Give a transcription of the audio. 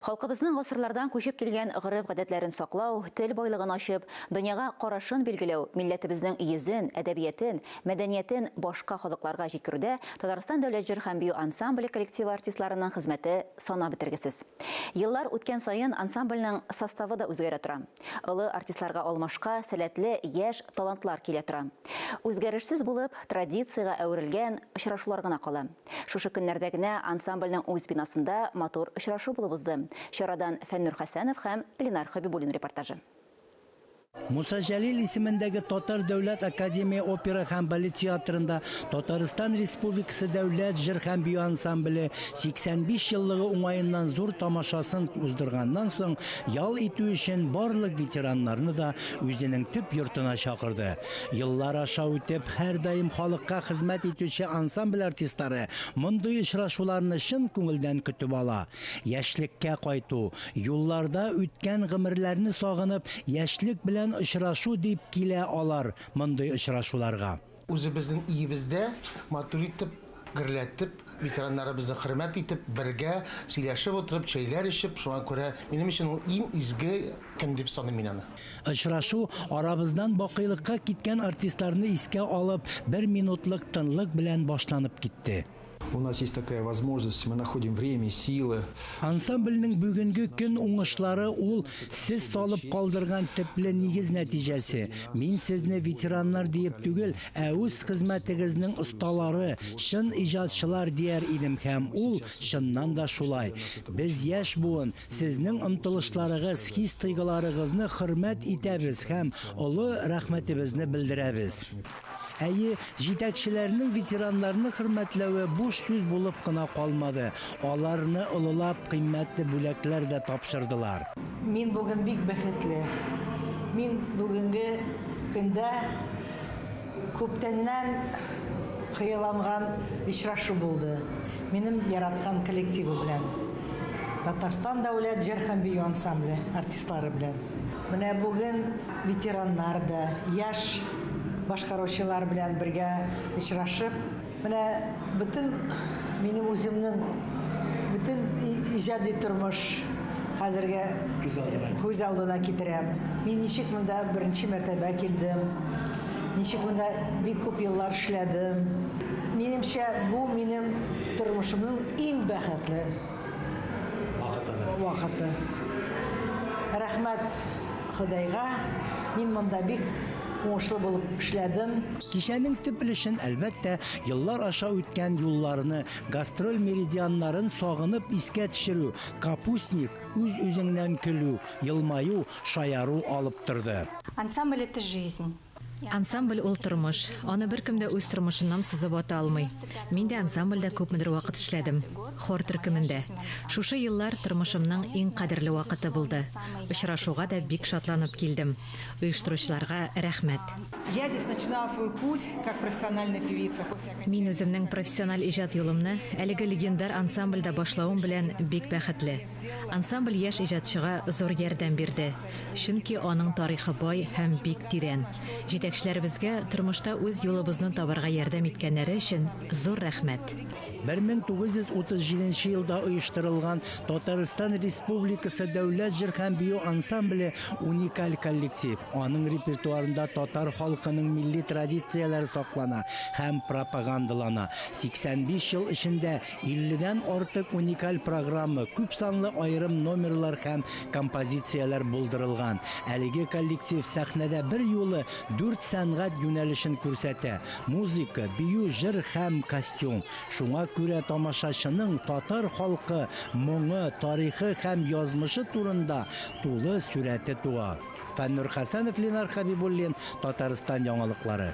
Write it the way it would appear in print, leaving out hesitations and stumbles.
Халкыбызның гасырлардан күчеп килгән гореф-гадәтләрен саклау, тел байлыгын ачып, дөньяга карашын билгеләү, милләтебезнең йөзен, әдәбиятен, мәдәниятен башка халыкларга җиткерүдә Татарстан дәүләт җыр һәм бию ансамбле коллективы артистларының хезмәте санап бетергесез. Еллар үткән саен ансамбльнең составы да үзгәрә тора. Олы артистларга алмашка сәләтле яшь талантлар килә тора. Үзгәрешсез булып, традициягә әверелгән очрашулар гына кала. Шушы көннәрдә генә ансамбльнең үз бинасында матур очрашу булып узды. Чарадан Фәннур Хәсәнов һәм Ленар Хәбибуллин репортажы. Муса Җәлил исемендәге Татар дәүләт академия опера һәм балет театрында Татарстан Республикасы дәүләт җыр һәм бию ансамбле 85 еллыгы уңаеннан зур тамашасын уздырганнан соң ял итү өчен барлык ветераннарны да үзенең төп йортына чакырды. Еллар аша үтеп, һәрдаим халыкка хезмәт итүче ансамбль артистлары мондый очрашуларны чын күңелдән көтеп ала. Яшьлеккә кайту, юлларда үткән гомерләрне сагынып, яшьлек белән очрашу дип килә алар мондый очрашуларга. Үзебезнең өебездә матур итеп, гөрләтеп, ветераннарыбызны хөрмәт итеп, бергә сөйләшеп утырып, чәйләр эчеп, шуңа күрә минем өчен ул иң изге көн дип саныйм мин аны. Очрашу арабыздан бакыйлыкка киткән артистларны искә алып, бер минутлык тынлык белән башланып китте. У нас есть такая возможность, мы находим время, силы. Ансамбльнең бүгенге көн уңышлары ул сез салып калдырган төпле нигез нәтиҗәсе. Мин сезне ветераннар диеп түгел, ә үз хезмәтегезнең осталары, чын иҗатчылар дияр идем һәм ул чыннан да шулай. Без яшь буын, сезнең омтылышларыгыз, хис-тойгыларыгызны хөрмәт итәбез һәм олы рәхмәтебезне белдерәбез. Әйе, җитәкчеләрнең ветераннарны хөрмәтләве буш сүз булып кына калмады, аларны олылап кыйммәтле бүләкләр дә тапшырдылар. Мин бүген бик бәхетле. Мин бүгенге көндә күптәннән хыялланган очрашу булды. Минем яраткан коллективы белән. Татарстан дәүләт җыр һәм бию ансамбле артистлары белән. Менә бүген ветераннар да, яшь башкаручылар белән бергә очрашып, менә бөтен минем үземнең бөтен иҗади тормыш хәзергә күз алдына китерәм. Мин ничек монда беренче мәртәбә килдем, ничек монда бик күп еллар эшләдем. Минемчә, бу минем тормышымның иң бәхетле вакыты. Рәхмәт Ходайга, мин монда бик уңышлы булып эшләдем. Кичәнең төп өлешен, әлбәттә, еллар аша үткән юлларны, гастроль меридианнарын сагынып искә төшерү, капустник, үз-үзеңнән көлү, елмаю, шаяру алып торды. Ансамбль, это жизнь. Ансамбль ул тормыш. Аны беркем дә үз тормышыннан сызып ата алмый. Мин дә ансамбльдә күпмедер вакыт эшләдем. Хор төркемендә. Шушы еллар тормышымның иң кадерле вакыты булды. Очрашуга да бик шатланып килдем. Оештыручыларга рәхмәт. Я здесь начинала свой путь как профессиональная певица. Мин үземнең профессиональ иҗат юлымны әлеге легендар ансамбльдә башлавым белән бик бәхетле. Ансамбль яшь иҗатчыга зур ярдәм бирде, чөнки аның тарихы бай һәм бик тирән. Җитәкчеләребезгә тормышта үз юлыбызны табарга ярдәм иткәннәре өчен зур рәхмәт. 1937 нче елда оештырылган Татарстан Республикасы дәүләт җыр һәм бию ансамбле уникаль коллектив. Аның репертуарында татар халкының милли традицияләре саклана һәм пропагандалана. 85 ел эчендә 50 дән артык уникаль программа, күпсанлы аерым номерлар һәм композицияләр булдырылган. Әлеге коллектив сәхнәдә берьюлы дүрт сәнгать юнәлешен күрсәтә, музыка, бию, җыр һәм костюм. Шуңа күрә тамашачының татар халкы моңы, тарихы һәм язмышы турында тулы сурәте туа. Фәннур Хәсәнов, Ленар Хәбибуллин, Татарстан яңалыклары.